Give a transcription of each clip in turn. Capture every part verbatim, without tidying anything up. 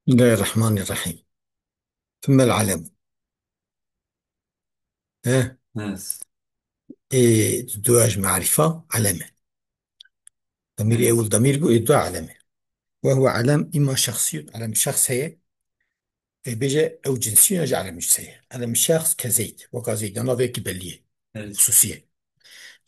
بسم الله الرحمن الرحيم. ثم العلم. He? Evet. Ê, dua ji marifa elem e. Demîr Evet. ewil demîr bû, ê dua elem e. Ve huve elem îma şexsiyun, elem şexs heye. Ê bêje ew cinsiyun ya ji elem cins heye. Elem şexs ke Zeyd, weka Zeyd, ya navê yekî belî ye. Evet. Xusûsî ye.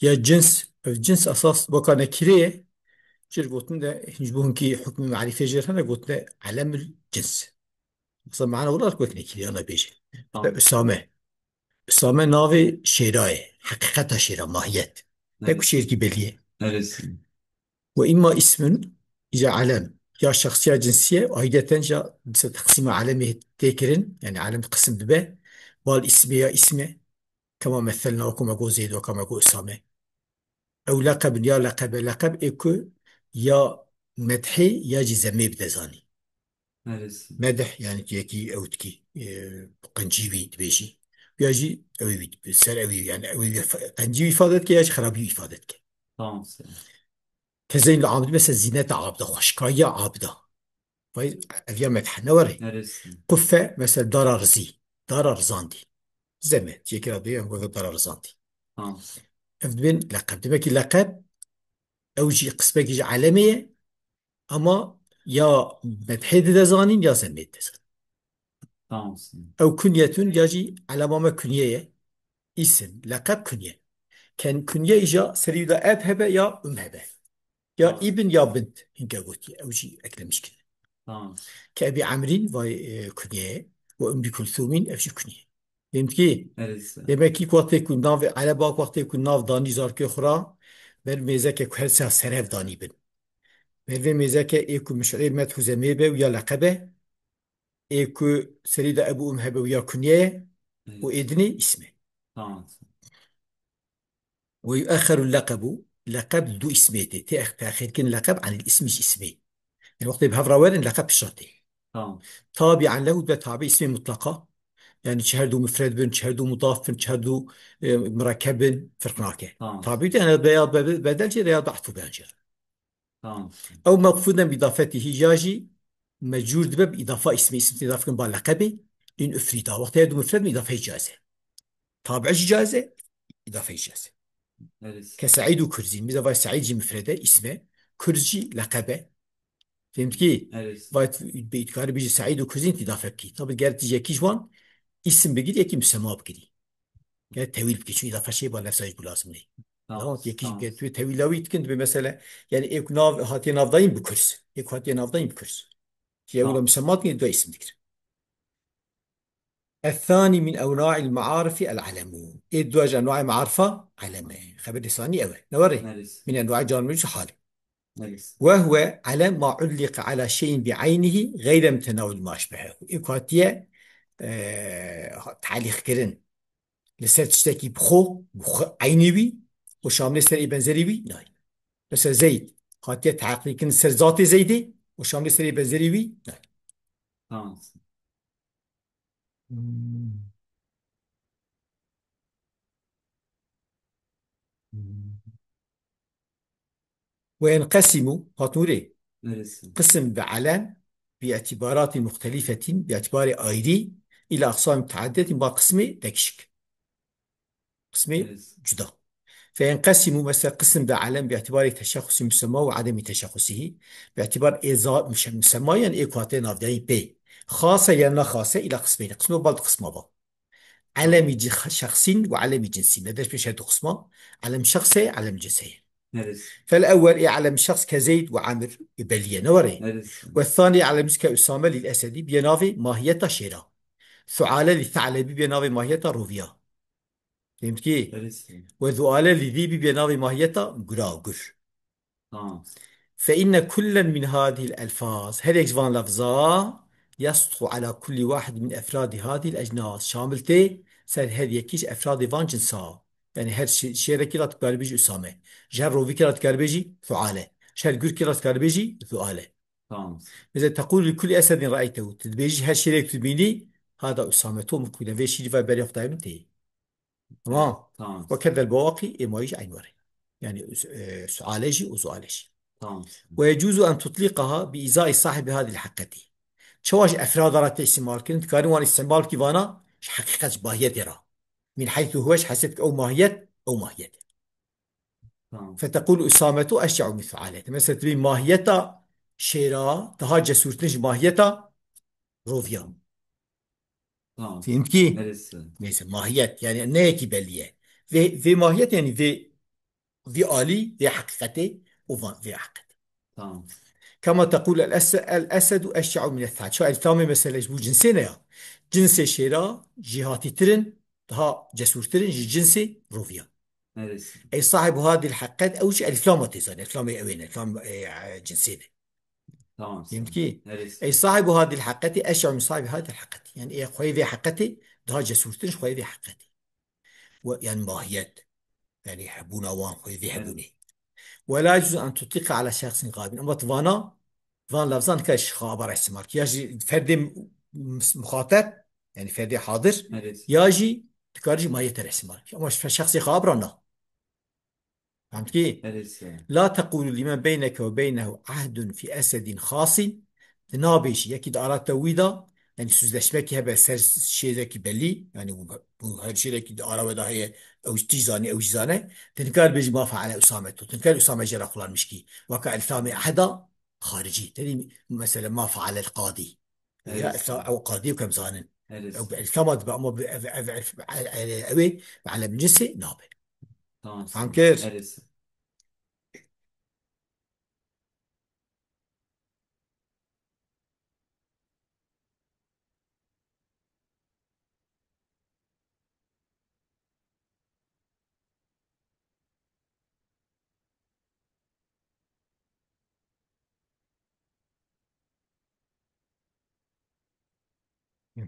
Ya cins, ev cins esas weka nekîre ye. Jir gotin de, ji bo hinkî hukmê marîfê jir hene, gotin de elemil cins. Mesela mana wila wek nekîre ya nebêje. Tamam. Ve Usame. Usame navê şêra ye. Heqîqeta şêra, mahiyet. Tek Evet. şêrkî belî ye. Evet. Ve îma ismin, îca elem. Ya şexsiya cinsiye, aideten ya, mesela teqsîma elemê tê kirin, yani elem qism dibe. Bal ismi ya ismi. Kema meselna, wekû me got Zeyd, weka me got Usame. Ew leqebin ya leqebe, leqeb ê ku ya medhê ya jî zemê bide zanî. Neresi? Medh, yani ki yekî ew dikî, e, qencî wî dibêjî. Ya jî ew wî, ser ew wî, yani ew wî fe-, qencî wî îfade dike ya jî xerabî wî îfade dike. Tamam, sen. Ke Zeynul Abidin, mesela zîneta abida, xweşikayiya abida. Vay, ev ya medh, ne were? Neresi? Quffe, mesela dara rizî, dara rizandî. Zeme, ciyekira bê, em gotin dara rizandî. Tamam. Ev dibên leqeb. Demek ki leqeb, ew jî qismekî ji elemê ye, ama ya medhê dide zanîn ya zemê dide zanîn. Tamam. Ew kunyetun ya jî elema me kunye ye. Îsim, leqeb, kunye. Ken kunye îja serî da eb hebe ya um hebe. Ya Tamam. îbin ya bint hinke gotiye. Ew jî eklemiş kirin. Tamam. Ke Ebî Emrîn vay, e, kunye ye. Ve Ummi Kulthûmîn ev jî kunye. Fehmtî? Evet. Demek ki wextê ku nav, ereba wextê ku nav danî zarokê xwe ra, ber mêzeke ku her sê serev danî bin. Ber vê mêzeke ê ku mişirê medh û zemê be û ya leqebe, ê ku serî de ebu um hebe û ya kunye ye, Evet. û ê dinê îsme. Tamam. Ve yuexxeru leqebu, leqeb du îsmê tê. Tê ex-, texîrkirin leqeb anil îsmi ji îsmê. Yani wextê bi hev re werin leqeb pişta tê. Tamam. Tabi'an lehu, be tabi îsmê mutlaqa. Yani çi her du mufred bin, çi her du mudaf bin, çi her du, e, murekkeb bin, firq nake. Tamam. Tabi de yani be ya be-, bedel jê re ya da ehfu beyan jê re. Tamam. Ew mewqufûn bi îdafetî hî ya jî mecûr dibe bi îdafa îsmê, îsm tê îdafe kirin ba leqebê, in ufrîda. Wextê her du mufred bin îdafe jî caiz e. Tabi jî caiz e, îdafe jî caiz e. Evet. Ke Seîd û Kurzîn. Bize vay Seîd jî mufred e, îsm e. Kurz jî leqeb e. Fehmtî? Evet. Vay bi îdkarî bijî Seîd û Kurzîn tî îdafe bikî. Tabi ger tî yekî ji wan îsim bigirî, yekî musemma bigirî. Ger tewîl bikî, çi îdafe şey ba lefza jî bu lazim ney. Tamam, Tamam, yekî tamam. Ger tu tewîla wî dikin, dibe mesela, yani ê ku nav, hatiye navdayîn bi Kurz. Ê ku hatiye navdayîn bi Kurz. Ki ew Tamam. la musemma dikin, du îsim dikir. Ethani min enwa'il ma'arifi el alemu. Ê dua ji enwa'ê ma'arifa elem e. Xeber lisanî ew e. Ne were? Neresi? Min enwa'i car mecrûr hal e. Neresi? Ve huve elem ma ulliqe ala şeyin bi aynihi gayre mutenawil ma eşbehehu. Ê ku hatiye, e, talîq kirin. Li ser tiştekî bi xwe, bi xwe eynî wî, û şamlê ser ê benzerî wî nayê. Mesela Zeyd, hatiye talîq kirin ser zatê Zeydê, û şamlê ser ê benzerî wî nayê. Tamam. Hmm. Hmm. Ve yenqesimu, hat nûrê, Neresi? Qisim bi elem, bi îtîbaratî muxtelîfetîn, bi îtîbarê ayrî, îla aqsamî mutaaddidetîn, ba qismê tekişik. Qismê Neresi? Cuda. Fe yenqesimu, mesela qisim bi elem, bi îtîbarê teşexusî musemma ve ademî teşexusîhî, bi îtîbar ê za-, muse-, musemma, yani ê ku hate navdayî pê. Xase ya naxase, îla qismeyni. Qismo bal qisma ba. Elemî ci-, şexsîn ve elemî cinsîn. Nedeş pêş her du qisma. Elem şexs heye, elem cins heye. Evet. Fel ewwel ê elem şexs ke Zeyd ve Amir ê belî ye, ne were? Evet. Ve thanî elem cins ke Usame lil Esedî biyê navê mahiyeta şêra. Suale li Tha'lebî biyê navê mahiyeta roviya. Fehmtî? Evet. Ve zuale li Zîbî biyê navê mahiyeta gura, gur. Tamam. Fe inne kullen min hadihil elfaz. Her yek ji van lefza yesduqu ala kulli wahid min efradi hadihil ecnas. Şamil tê ser her yekî ji efradê van cinsa. Yani her şi-, şêrekî ra dikarî bêjî Usame. Ji her rovikî ra dikarî bêjî Fuale. Ji her gurkî ra dikarî bêjî Zuale. Tamam. Mesela teqûl li kulli esedin raeytehu. Tu dibêjî her şêrek tu bînî, hada Usame to min kûne. Vê şîrî va berê xwe dayê min tê. Tamam. Tamam. Ve kedel bawaqî ê mayî jî eyn were. Yani, e, suale jî û zuale jî. Tamam. Ve yecuzu en tutliqaha bi îzayî sahibi hadil heqetî. Çawa ji efrada re tê îstîmal kirin, dikarin wan îstîmal kî vana ji heqîqet, ji mahiyetê re. Min heythu huwe, ji hesed ki ew mahiyet, ew mahiyet. Tamam. Feteqûl Usametu eşce'u min fualete. Mesela, tu bî mahiyeta şêra daha cesûrtir ji mahiyeta roviya. Tamam. Fîm kî? Neresi? Neyse, mahiyet, yani ne yekî belli ye. Vê, vê mahiyet, yani vê, vê alî, vê heqîqetê û va-, vê heqîqetê. Tamam. Kema teqûl el ese-, el esedu eşce'u min el tha'leb. Çawa elîflamê mesele ji bo cinsê ne ya? Cinsê şêra jêhatîtirin, daha cesûrtirin ji cinsê roviya. Neresi? Ey sahibu hadil heqîqet, ew jî elîflama tê zanîn, elîflamê ew ê ne, elîflam, e, e, cinsê ne. Tamam. Fîm kî? Neresi? Ey sahibu hadil heqîqetî eşce'u min sahibi hadil heqîqetî. Yani ê xweyê vê heqîqetê daha cesûrtir ji xweyê vê heqîqetê. We, yani mahiyet. Yani hebûna wan xweyê vê Evet. hebûnê. Ve la yecuzu en tutliqa ala şexsin gaibin. Ama tu vana, van lafzan nikare ji xaba re îstîmal kî. Ya ji ferdê m-, m-, muxateb, yani ferdê hadir, Neresi? ya jî dikarî ji mahiyetê re îstîmal kî. Ama ji fe-, şexsê xab re na. Fehmtkî? Neresi? La teqûlu limen beyneke ve beynehu ahdun fî esedin xasîn. Tu nabêjî, yekî di ara te wî de, yani sözleşmekî hebe ser şêrekî belî, yani bu, bu her şêrekî di ara we de heye, ew jî tî zanî, ew jî zane. Tu nikar bêjî ma feale Usame tu. Tu nikar Usame jê re xulanmiş kî. Weka elfamê ehda xaricî. Tenî mesela ma feale el qadî. Ya Evet. elfa-, ew qadî û kem zanin. Neresi? Ew bi elfama dibe ama bi ev, ev, ev, ev, ew ê bi elem cinsê nabe. Tamam. Fam kir? Neresi?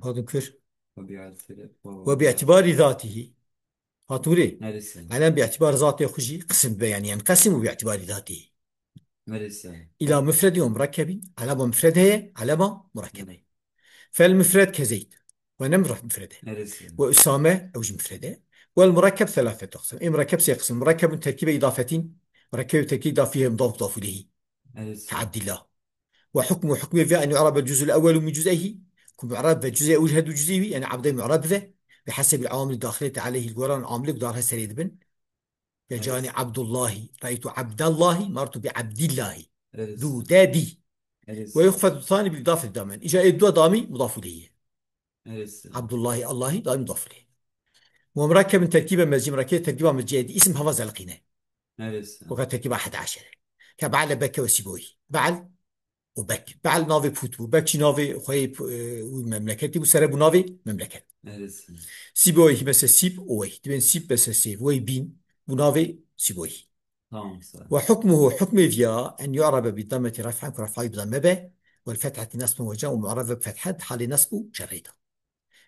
Hatin kir. Ve bi itibari zatihi. Hatûrê. Neresi? Elem bi itibari zatê xwe jî qisim be, yani yenqesimu bi itibari zatihi. Neresi? Îla mufredî ve murekkebî. Elema mufred heye, elema murekkeb heye. Fel mufred ke Zeyd. Ve ne mufred e. Neresi? Ve Usame, ew jî mufred e. Wel murekkeb thelâthet aqsam. Ê murekkeb sê qisim. Murekkebun terkîbe îdafetîn. Murekkebê terkîbe îdafî heye mudaf mudaf ileyhî. Neresi? Ke Abdillah. Ve hukmu, hukmê vê en yu'rabe cüz'ül ewwelu min cüz'eyhî. Ku mu'rab ve cüz'ê ew her du cüz'î wî, yani abdê mu'rab ve, bi hesebil awamil daxileti aleyhî, li goran amilê ku darhe serê dibin. Ke Evet. canî Abdullahi, reytu Abdallahi, martu bi Abdillahi. Neresi? Du, de, dî. Neresi? Ve yuxfedu thani bil idafeti damen. Îca ê dua damî mudaf ileyhî. Neresi? Abdullahi, Allahi, damî mudaf ileyhî. Ve murekkebin terkîbe mezcî, murekkebê terkîba mezcî dî, îsim heva zelqîne. Neresi? Weka terkîba ehad eşere. Ke be'le beke ve sîboyî. Be'l û bek. Be'l navê pût bû. Bek jî navê xweyê p-, e, wî memleketî bû. Sere bû navê memleket. Neresi? Sîboyî mesela sîb û wey. Dibên sîb mesela sêv. Wey bîn. Bû navê Sîboyî. Tamam, sağ ol. Ve hukmuhu, hukmê viya, en yu'rabe bi dammeti raf'en, ku raf'ayî bi damme be, vel fetheti nasben ve cer, û mu'rab be bi fethet, halê nasb û cerrê de.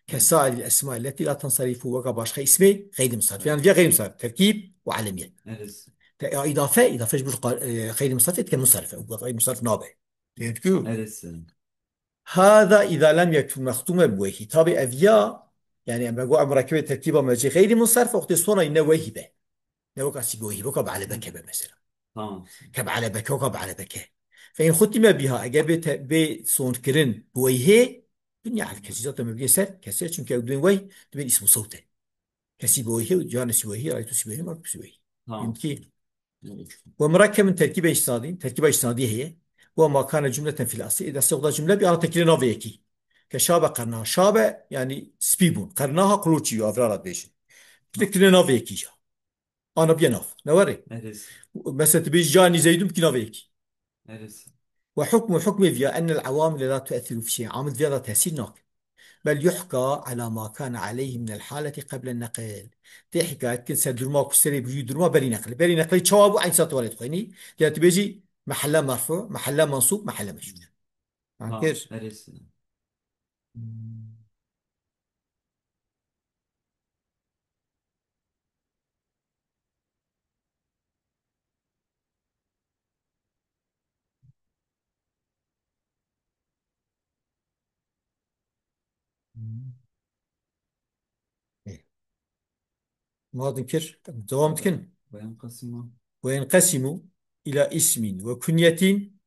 Kesairil esma elleti la tensarifu, weka başka ismê xeyrî musarif. Yani viya xeyrî musarif, terkîb û alemiyet. Evet. Te, ya îdafe, îdafe ji bo qa-, e, xeyrî musarif, etke musarif, û xeyrî musarif nabe. Têdikû? Evet. Hada îza lem yekun mextûme bi weyhî. Tabî ev ya, yani em go em murekkebê terkîba mecê xeyrî musarif, wextê sona yine weyhî be. Ne weka sîbeweyhî, weka bi elebe ke be mesela. Tamam. Ke bi elebe ke, weka bi elebe ke. Fe in xutîme bîha, eger bê te-, bê sonkirin bi weyhê, dunya el kesî, zaten me bigê ser, kesê, çünkü ew dibên wey, dibên îsm û sewt e. Kesî bi weyhê, û canê sî weyhê, raytu sî weyhê, martu sî weyhê. Tamam. Yimkî. Ve murekkebin terkîbe îsnadî, terkîba îsnadî heye. Ve ma kane cumleten fil asli, ê destê xwe da cumle bî, ana tekirê navê yekî. Ke şabe qerna, şabe, yani spî bûn. Qernaha qulûçî yo, evrara dibêjin. Tekirê navê yekî ya. Ana biye nav. Ne were? Evet. Mesela tu bêjî canî Zeydun bikî navê yekî. Evet. Ve hukmu, hukmê viya ennel awamile la tu'essiru fi şey. Amil viya da tesîr nake. Bel yuhka ala ma kana aleyhi minel haleti qeblen neqil. Tê hikayet kin ser durma ku serê bûyî durma berî neqil. Berî neqilê çawa bû? Eyn sat wale dixwînî. Ya tu bêjî mehelle merfu, mehelle mansub, mehelle mecrur. Ha, Ankir. Evet. Ma dinkir, devam dikin. Ve yenqesimu. Ve yenqesimu ila ismin ve kunyetin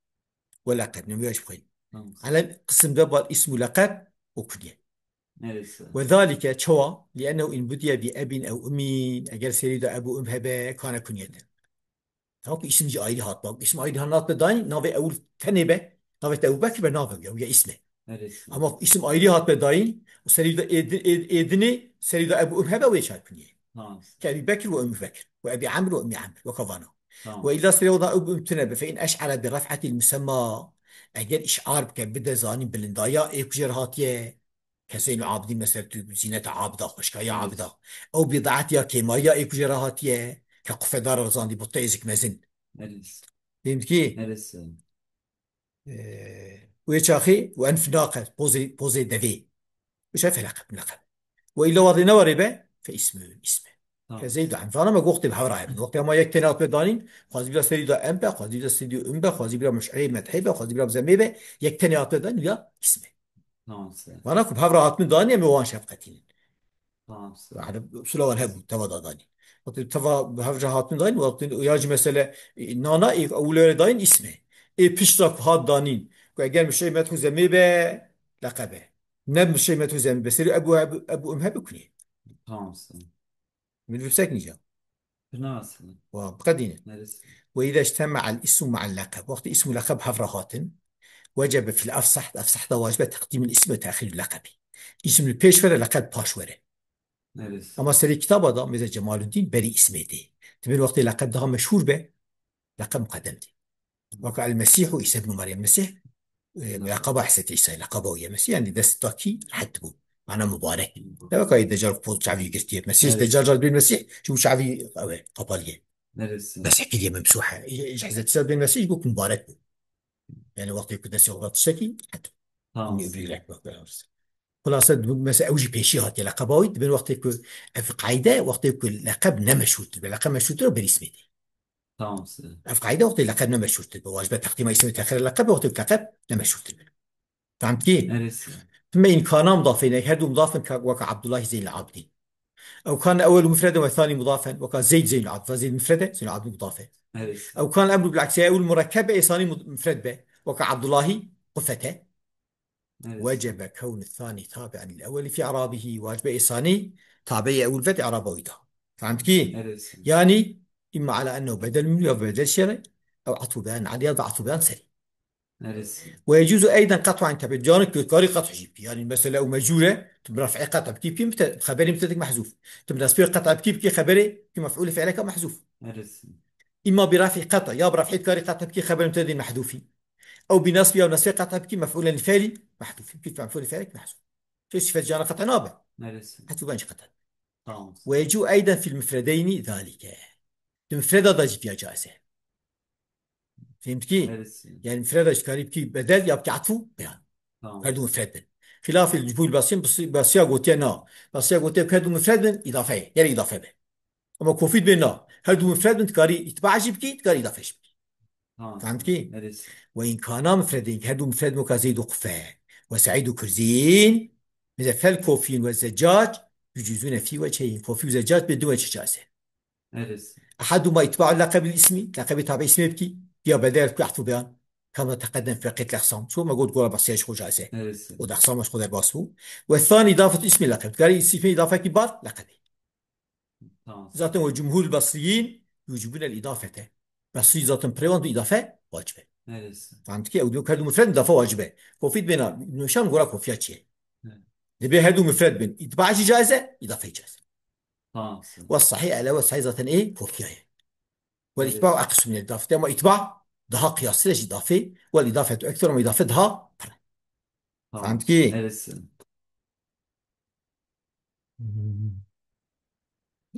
ve laqeb. Ne wî ji xwe. Tamam. Elem qisim de bar ism û leqeb û kunye. Neresi? Ve zalike çawa? Li ennehu in budiye bi ebin ew ummin. Eger serî de eb û um hebe, kane kunyeten. Tamam ku isim jî ayrî hat. Bak, isim ayrî hat be dayîn, navê ewil tenê be. Navê te Ebu Bekir be, navê ya, ya isme. Neresi? Ama isim ayrî hat be dayîn, û serî de êdi-, ê-, êdinê, serî de eb û um hebe, wê çar kunye. Tamam. Ke Ebi Bekir ve Ümmü Bekir. Ve Ebi Amr ve Ümmü Amr. Weka vana. Tamam. Ve illa serî oda eb û um tune be. Fe in eş'ara bi raf'atil musemma. Eger iş'ar bike, bide zanîn bilindaya ê ku jê re hatiye. Ke Zeynul Abidîn mesela tu zîneta Abida, xweşkaya Abida. Ew bîdaet ya kêmariya ê ku jê re hatiye. Ke qufedar re zandî bû teyzik mezin. Neresi? Fehmî? Neresi? Ee, wê çaxê û enf naqe, pozê, pozê devê. Û şef leqeb, leqeb. Ve illa wadê newarê be, fe ismûn, isme. Tamam. Ke Zeyd û Enf. Vana me goxtê bi hevra hebin. Wextê ama yek tenê hat be danîn, xwazî bira serî de em be, xwazî bira serî de um be, xwazî bira muş'irê medhê be, xwazî bira zemê be, yek tenê hat be danîn ya isme. Tamam, sen. Vana ku bi hevra hatmin danîn, em ê wan şefqetînin. Tamam, sen. Yani, usula wan hebû, teva da danîn. Wextê teva bi hevra hatmin danîn, wextê ya jî mesele, e, nana, e, ewil were danîn isme. Ê pişta ku hat danîn, ku eger muş'irê medhû zemê be, leqebe. Ne muş'irê medhû zemê be, serî eb û, eb û, eb û um hebe kunye. Tamam, sen. Min vipsek nîca. Nasıl? Wa, biqedîne. Neresi? Ve îze ictemael ismu ma'el leqeb. Wextê ism û leqeb hev re hatin, wecebe fil efsah, efsah da wacibe teqdîmul ismi ve te'xîrul leqebi. Ism li pêş were, leqeb paş were. Neresi? Ama serê kitaba da, mesela Cemaluddin berî ismê tê. Dibên wextê leqeb daha meşhûr be, leqeb muqedem tê. Weka El Mesîh û Îsa ibn Meryem. Mesîh, e, leqeba Hezretî Îsayê, leqeba wî ye. Mesîh, yani dest da kî rehet bû. Mana mubarek. Ne weka yê Deccal ku çavî girtiye. Mesîh, Evet. Deccal car bên Mesîh, ji çavî ew e, qapaliye. Neresi? Mesîh kiriye memsûh e. Ji Hezretî Îsa bên Mesîh ji bo ku mubarek bû. Yani wextê ku destê xwe da tiştekî, rehet bû. Tamam. Xulase, mesela ew jî pêşî hatiye leqeba wî, dibên wextê ku ev qeyde, wextê ku leqeb ne meşhûrtir be. Leqeb meşhûrtir be, berî ismê tê. Tamam, size. Ev qeyde wextê leqeb ne meşhûrtir be. Wacibe teqdîma ismê te'xîra leqeb, wextê ku leqeb ne meşhûrtir be. Fehmî? Neresi? Tümme imkana mudafeyne, her du mudafin ka weka Abdullahi Zeynul Abidin. Ew kan ewel mufreden ve thani mudafen, weka Zeyd Zeynul Abidin. Zeyd mufrede, Zeynul Abidin mudafe. Neresi? Ew kan emru bil aksi, ewel murekkebe, ê thani mud-, mufred be, weka Abdullahi Qufete. Neresi? Wecebe kewnu thani tabi'en lil ewweli fi i'rabihi. Wacibe ê thani tabi'ê ewil ve di i'raba wî de. Fehmî? Neresi? Yani, imma ala ennehu bedel minhu ya bedel şere, ew atfu beyan aleyh ya da atfu beyan serî. Neresi? Ve yecuzu eyden qat'u an tabi. Canik ku karî qat' jî bikî. Yani, mesela ew mecûr e, tu bi raf'ê qat' bikî, bikî, mubte-, xeberê mubtedek mehzûf. Tu bi nesbê qat' bikî, bikî xeberê, bikî mef'ûlê fi'leka mehzûf. Neresi? Imma bi raf'î qat', ya bi raf'ê karî qat' bikî, xeber mubtedê mehzûfî. Ew bi nasbî ya nasbê qet hebikî mef'ûlen li fi'lî mehdûf. Kî mef'ûlê fi'lek mehdûf. Çi sifet cana qet nabe? Neresi? Hetu ben jî qet. Tamam. Ve yecu eyden fil mufredeyni zalike. Di mufreda da jî piya caiz e. Fehmî? Neresi? Yani mufreda jî karî bikî bedel ya bikî atfû beyan. Tamam. Her du mufred bin. Xilafî cumhur Basî-, Basî-, Basîya gotiye na. Basîya gotiye her du mufred bin, îdafe ye. Yer îdafe be. Ama kofî dibê na. Her du mufred bin, dikarî îtba jî bikî, dikarî îdafe jî bikî. Ha, fehmî? Neresi? Ve in kana mufredên, her du mufred weka Zeyd û Qufe. Ve Seîd û Kurzîn. Mesela fel kofîn ve zeccac, yucuzûne fî weciheyni. Kofî û zeccac bi du wecih caiz e. Neresi? Ehadûma îtba'u leqebil ismî, leqebê tabi ismê bikî. Ya bedel ku ehfû beyan. Kama teqeddem fi beqîyetil eqsam. Ço me got gora basîya ji xwe caiz e. Neresi? O da eqsam ji xwe derbas bû. Ve thanî îdafetu ismî leqeb. Dikarî sifê îdafekî bar leqebê. Tamam. Zaten ve cumhur basriyîn yucibûne îdafete. Basrî zaten pirê wan du îdafe wacib e. Neresi? Fehmî? Ew diyor her du mufred îdafe wacib e. Kofî dibê na, nîşan gora kofiya çi ye? Evet. Dibê her du mufred bin. Îtba jî caiz e, îdafe caiz e. Tamam. Ve sahîh ele ve sahîh zaten ê kofiya ye. Ve îtba eqsu min îdafete. Ama îtba daha qiyastir e ji îdafê. Ve îdafetu ekser ama îdafe daha pir. Tamam. Fehmî? Neresi? Hmm.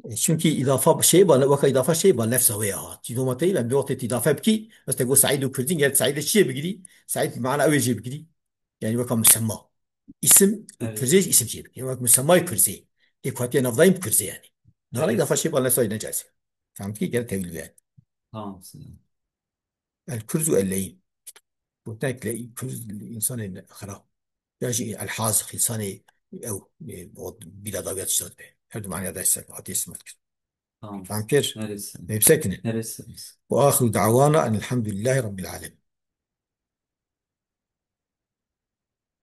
E, çünkü îdafa şey ba, weka îdafa şey ba, lefza wê ya hat. Tî doma teyî, em bi wextê tî îdafe bikî, mesela got Seîd û Kurdîn, gel Seîd çiyê bigirî, Seîd mana ew ê jê bigirî. Yani weka musemma. İsim, evet. Kurzê jî isim çiyê bigirî. Weka musemmayê Kurzê. Ê ku hatiye navdayîn bi Kurzê yani. Nara, evet, îdafa şey ba, lefza wê ne caiz e. Fehmî? Gel tewîl wê yani. Tamam, size. El kurz û el leyin. Gotinek leyin, kurz, însanê xirab. Ya jî el haziq, însanê ew, e, o bîradawiyat îcad be. Her du manya da ser, hatî ismat kir. Tamam. Fehmî kir? Neresi? Mebsekine. Neresi? Ve axiru da'wana enelhamdülillahi rabbil alemin.